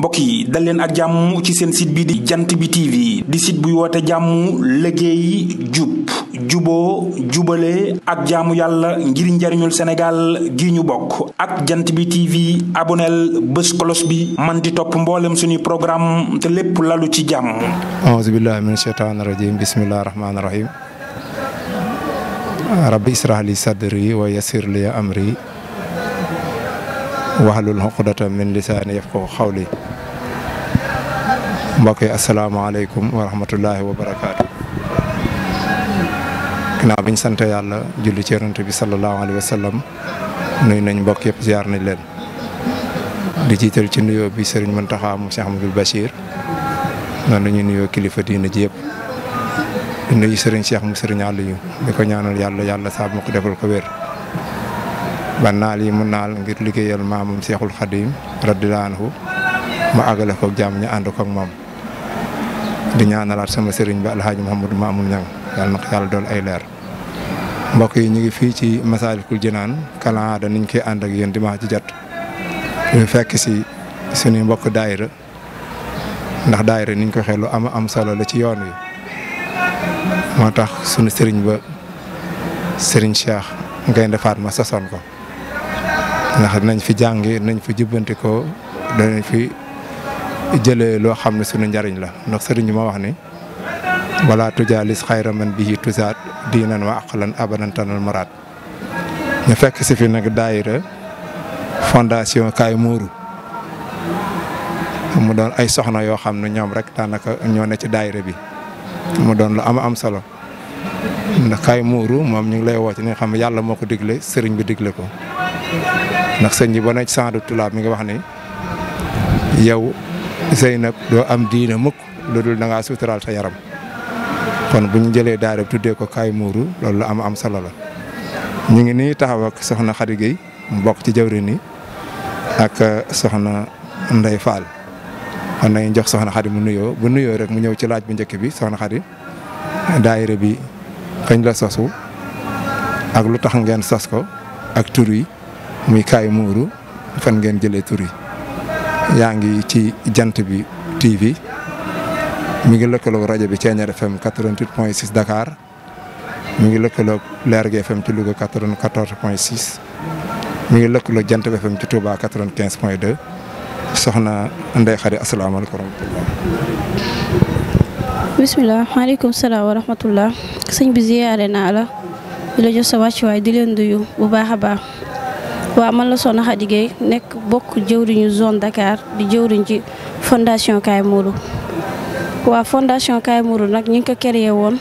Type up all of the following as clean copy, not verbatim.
mbokk yi dal leen ak jàmm ci seen site bi di jant bi TV di site buy woote jàmm liggéey jub juboo jubale ak jaamu yàlla ngir njariñul Sénégal gi ñu bokk ak jant bi TV aboneel bés kolos bi man di topp mboolem suñuy programme te lépp lalu ci jàmm. auzu billahi min shaytaani rajim bismillahi rahmaani rahim rabbi israh li sadri wa yassir li amri wahlul uqdatan min lisaani yafqahu qawli. mbokk yi asalaamaaleykum wa rahmatullahi wa barakaatu. ginnaaw bi ñu sant yàlla julli ci yonent bi sallallahu alayhi wa sallam nuyu nañ mbokk yëpp ziar nañ leen di jiital ci nuyoo bi Serigne Mountakha mu Cheikh Ahmadou Bachir noonu la ñuy nuyoo kilifa diina ji yëpp di nuyu Serigne Cheikh mu Serigne Aliou di ko ñaanal yàlla saa ma ko defal ko wér. ba naal yi mu naal ngir liggéeyal maamam Cheikhul Khadim radiyallahu anhu mu àggale ko jàmm ñu ànd ko ak moom di ñaanalaat sama sëriñ bi alhaaji Mouhamadou Mamoun Niang yàlla na ko yàlla dool ay leer. mbokk yi ñu ngi fii ci Masaalikul Jinaan kala aada niñ koy ànd ak yéen dimanche ci jot ñu fekk si suñu mbokk daayira ndax daayira niñ ko xelu am solo la ci yoon wi moo tax suñu sëriñ ba sëriñ Cheikh Gaynde Fatma sasoon ko ndax nañ fi jàngi nañ fi jubbantikoo danañ fi jëlee loo xam ne suñu njariñ la ndax sëriñ bi ma wax ni wala tujaalis xayra man bihi tusaat diinan wa aqlan abadan tanal maraat ñu fekk si fi nag daayira fondation Kaay Muuru mu doon ay soxna yoo xam ne ñoom rek daanaka ñoo ne ci daayira bi mu doon lu am solo ndax Kaay Muuru moom ñu ngi lay woo ci li nga xam ne yàlla moo ko digle sëriñ bi digle ko ndax sëñ bi ba ne ci Saadu Tulaab mi ngi wax ni yow Zeynab doo am diina mukk lu dul da ngaa suturaal sa yaram kon bu ñu jëlee daara tuddee ko Kaay Muuru loolu la am solo la. ñu ngi nii taxaw ak soxna Khady Gueye mu bokk ci jawrin yi ak soxna Ndeye Fall kon nañu jox soxna Khady mu nuyoo bu nuyoo rek mu ñëw ci laaj bu njëkk bi soxna Khady daayira bi kañ la sosu ak lu tax ngeen sos ko ak tur yi muy Kaay Muuru fan ngeen jëlee tur yi. yaa ngi ci jant bi TV mi ngi lëkkaloog rajo bi Thiéniere FM 88.6 Dakar mi ngi lëkkaloog Lergui FM ci Louga 94.6 mi ngi lëkkaloog jant bi FM ci Touba 95.2 soxna Ndeye Khady asalaamaaleykum wa rahmatulah. bisimilah maaleykum salaam wa rahmatulah. sëñ bi ziyaare naa la di la jox sa wàccuwaay di leen nuyu bu baax a baax. waaw man la soxna Khady Gueye nekk bokk jëwriñu zone Dakar di jëwriñ ci fondation Kaay Muuru. waaw fondation Kaay Muuru nag ñu ngi ko créé woon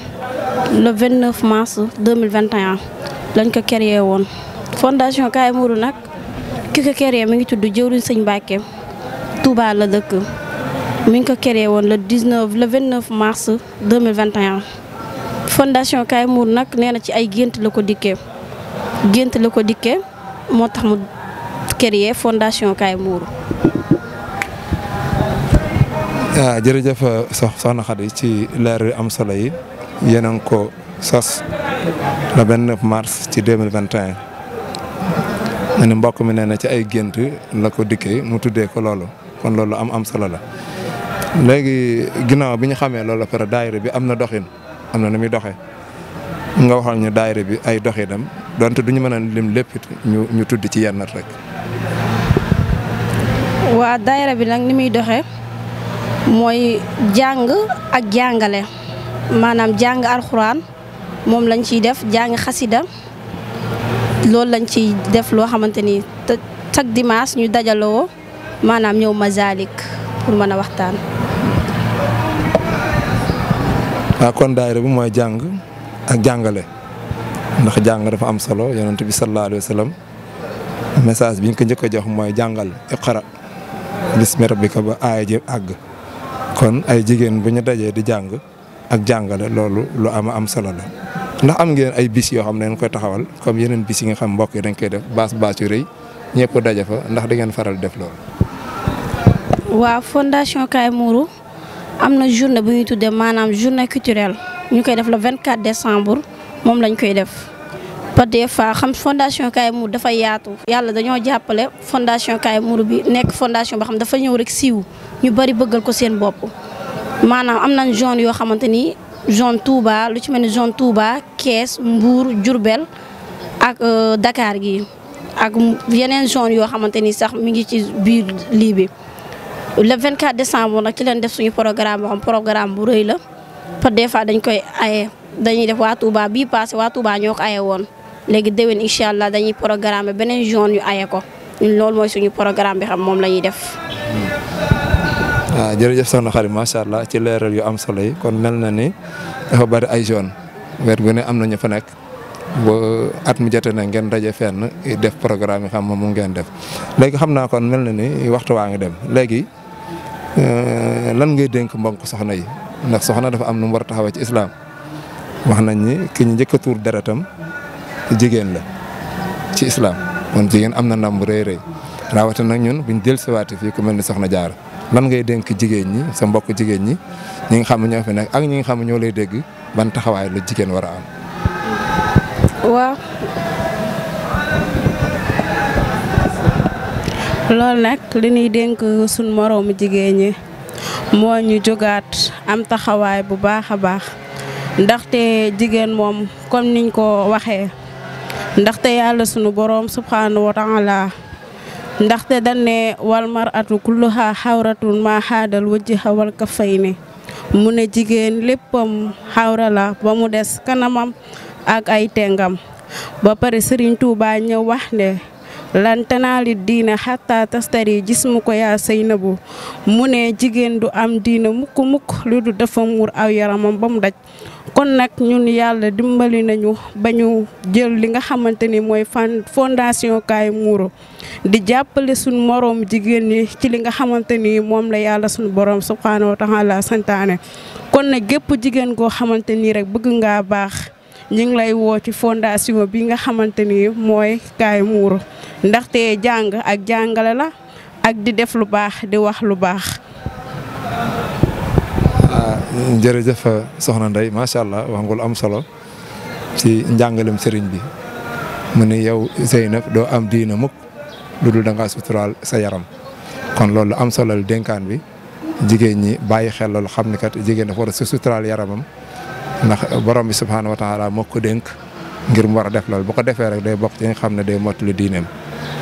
le 29 mars 2021 lañ ko créé woon. fondation Kaay Muuru nag ki ko créé mi ngi tudd jëwriñ sëñ Mbàkke Touba la dëkk mi ngi ko créé woon le 29 mars 2021. fondation Kaay Muuru nag nee na ci ay gént la ko dikkee moo tax mu créé fondation Kaay Muuru. waaw jërëjëf soxna Khady ci leer yu am solo yi yéen a ngi ko sos le 29 mars ci 2021. ma ne mbokk mi nee na ci ay gént la ko dikkee mu tuddee ko loolu kon loolu am solo la. léegi ginnaaw bi ñu xamee loolu pare daayira bi am na doxin am na nu muy doxee nga waxal ñu daayira bi ay doxinam donte duñu mën a lim lépp ñu tudd ci yenn rek. waa daayira bi nag ni muy doxee mooy jàng ak jàngale maanaam jàng alxuraan moom lañ ciy def jàng xasida loolu lañ ciy def loo xamante ni te chaque dimanche ñu dajaloo maanaam ñëw Masalik pour mën a waxtaan. waaw kon daayira bi mooy jàng ak jàngale. ndax jàng dafa am solo yonent bi sallallahu alayhi wa sallam message bi ñu ko njëkk a jox mooy jàngal iqra bismi rabbika ba aaya ji àgg kon ay jigéen bu ñu dajee di jàng ak jàngale loolu lu am solo la. ndax am ngeen ay bis yoo xam ne dañ koy taxawal comme yeneen bis yi nga xam mbokk yi dañ koy def baas yu rëy ñëpp daje fa ndax da ngeen faral def loolu. waaw fondation Kaay Muuru am na journée bu ñuy tuddee maanaam journée culturelle ñu koy def le 24 décembre. moom lañ koy def ba des fois xam fondation Kaye Mourou dafa yaatu yàlla dañoo jàppale fondation Kaye Mourou bi nekk fondation boo xam dafa ñëw rek siiw ñu bari bëggal ko seen bopp maanaam am nañ zone yoo xamante ni zone Touba lu ci mel ni zone Touba Kees Mbour Diourbel ak Dakar gi ak yeneen zone yoo xamante ni sax mi ngi ci biir lii bi le 24 décembre nag ci leen def suñu programme boo xam programme bu rëy la par des fois dañ koy aye dañuy def waa Touba bii passé waa Touba ñoo ko aye woon léegi déwén incha allah dañuy programme beneen zone yu aye ko ñun loolu mooy suñu programme bi xam moom la ñuy def. waaw jërëjëf soxna Xari macha allah ci leeral yu am solo yi kon mel na ni dafa bari ay zone wet gu ne am na ñu fa nekk ba at mi jote na ngeen daje fenn def programme yi xam moom ngeen def léegi xam naa kon mel na ni waxtu waa ngi dem léegi lan ngay dénk mbokk soxna yi ndax soxna dafa am nu mu war a taxawee ci islam wax nañ ni ki ñu njëkk a tuur deretam jigéen la ci islam kon jigéen am na ndam bu rëy rëy rawatina nag ñun buñ dellusiwaatee fii ku mel ni soxna Jaara lan ngay dénk jigéen ñi sa mbokk jigéen ñi ñi nga xam ne ñoo fi nekk ak ñi nga xam ne ñoo lay dégg ban taxawaay la jigéen war a am. waaw loolu nag li ñuy dénk suñ moroomu jigéen ñi moo ñu jógaat am taxawaay bu baax a baax ndaxte jigéen moom comme niñ ko waxee ndaxte yàlla sunu boroom subhanahu wa taala ndaxte dañ ne wal mar'atu kulluha xawratun ma xaadal wajha wal kafayni mu ne jigéen léppam xawra la ba mu des kanamam ak ay tengam ba pare Serigne Touba ñëw wax ne lan tanaali diina xatta tastari jismu ko yaa Seynabu mu ne jigéen du am diina mukk lu du dafa muur aw yaramam ba mu daj kon nag ñun yàlla dimbali nañu ba ñu jël li nga xamante ni mooy fondation Kaye Mourou di jàppale suñ moroom jigéen ñi ci li nga xamante ni moom la yàlla suñu borom subhanahu wa taala santaane kon nag gépp jigéen koo xamante ni rek bëgg ngaa baax ñu ngi lay woo ci fondation bi nga xamante ni mooy Kaye Mourou ndaxte jàng ak jàngale la ak di def lu baax di wax lu baax. jërëjëf soxna Ndeye macha allah wax nga lu am solo ci njàngalem sëriñ bi mu ne yow Zeynab doo am diina mukk lu dul da ngaa suturaal sa yaram kon loolu am solo la dénkaan bi jigéen ñi bàyyi xel loolu xam ni kat jigéen dafa war a suturaal yaramam ndax borom bi subhaanahu wa taala moo ko dénk ngir mu war a def loolu bu ko defee rek day bokk ci nga xam ne day mottali diineem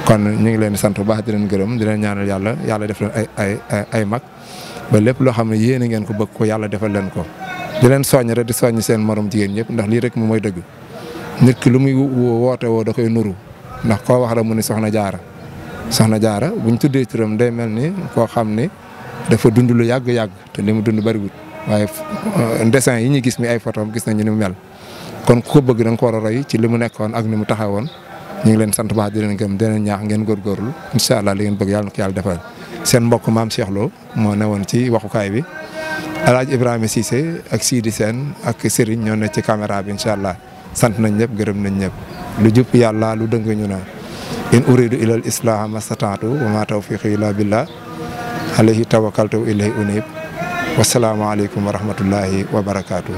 kon ñu ngi leen di sant bu baax di leen gërëm di leen ñaanal yàlla def leen ay mag. ba lépp loo xam ne yéene ngeen ko bëgg ko yàlla defal leen ko di leen soññ rek di soññ seen morom jigéen ñëpp ndax lii rek moom mooy dëgg nit ki lu muy woote woo da koy nuru ndax koo wax la mu ni soxna jaara buñ tuddee turam day mel ni koo xam ni dafa dund lu yàgg te li mu dund bariwul waaye dessin yi ñu gis mi ay photom gis nañu ni mu mel kon ku ko bëgg da nga ko war a roy ci li mu nekkoon ak ni mu taxawoon ñu ngi leen sant baax di leen gëm di leen ñaax ngeen góorgóorlu incha allah li ngeen bëgg yàlla na ko yàlla defal seen mbokk maam Cheikh Lo moo newoon ci waxukaay bi El Hadj Ibrahima Cissé ak Sidi Sène ak Serigne ñoo ne ci caméra bi incha allah sant nañ ñëpp gërëm nañ ñëpp lu jub yàlla lu dëng ñu na in uridu ilal islaha mastataatu wa ma tawfiqi illa billah alayhi tawakkaltu ilayhi unib wasalaamu aleykum wa rahmatullahi wa barakaatu.